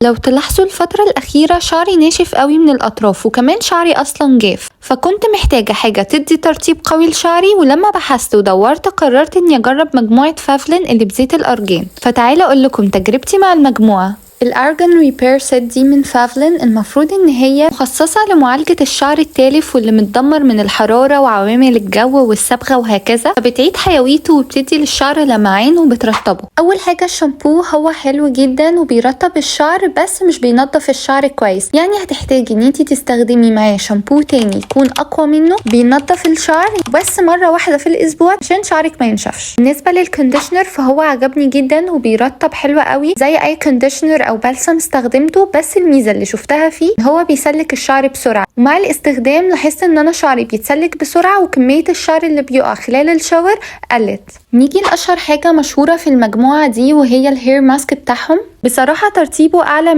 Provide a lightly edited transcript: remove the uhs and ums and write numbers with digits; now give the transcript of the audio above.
لو تلاحظوا الفترة الأخيرة شعري ناشف قوي من الأطراف، وكمان شعري أصلا جاف، فكنت محتاجة حاجة تدي ترطيب قوي لشعري. ولما بحثت ودورت قررت اني اجرب مجموعة فافلين اللي بزيت الأرجان. فتعالوا اقول لكم تجربتي مع المجموعة. الأرجان ريبير سيت دي من فافلين المفروض ان هي مخصصة لمعالجة الشعر التالف واللي متدمر من الحرارة وعوامل الجو والصبغة وهكذا، فبتعيد حيويته وبتدي للشعر لمعان وبترطبه. اول حاجة الشامبو هو حلو جدا وبيرطب الشعر بس مش بينظف الشعر كويس، يعني هتحتاجي ان انتي تستخدمي معاه شامبو تاني يكون اقوى منه بينظف الشعر بس مرة واحدة في الاسبوع عشان شعرك ما ينشفش. بالنسبة لل conditioner فهو عجبني جدا وبيرطب حلو قوي زي اي conditioner او بلسم استخدمته، بس الميزة اللي شفتها فيه هو بيسلك الشعر بسرعة، ومع الاستخدام لاحظت ان انا شعري بيتسلك بسرعة وكمية الشعر اللي بيقع خلال ال shower قلت. نيجي لاشهر حاجة مشهورة في المجموعة دي وهي ال hair mask بتاعهم. بصراحة ترطيبه اعلى